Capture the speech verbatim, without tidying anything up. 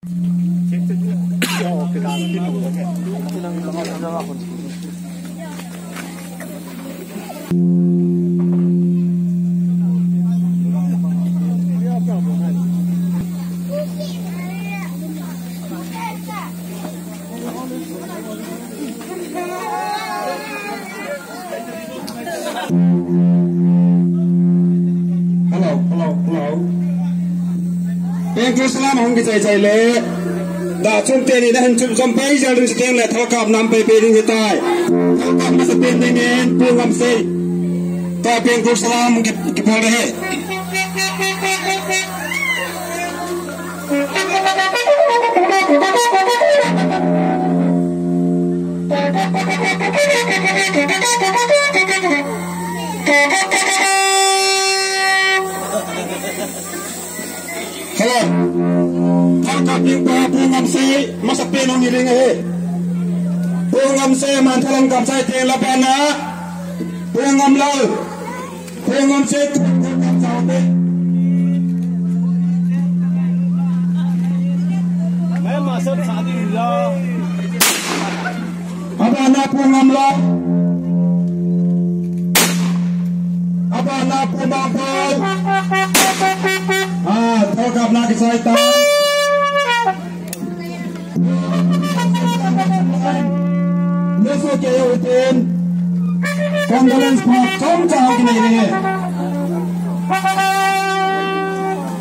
Hello, hello, hello. Pengkul salam hung kichai chai le. Da chung teni na hin chup jom pai jal ding siteng le thalkap nam pai pai ding hitai. Thalkap masa pen ding in pu ngam sei. Ta pengkul salam ki, kipal he. Hello. Thang ka ping pa pu ngam sei, masa pen ong iring he. Pu ngam sei man thalang kam sai teng la pa na. Pu ngam lau. Pu ngam sei tu kam sa te. Mai ma sab sa di la. Abana pu ngam lau. Abana pu ngam lau. Ah, thokap na kisai ta. Neso ke yo tin. Condolence pa chom cha ho kine ne.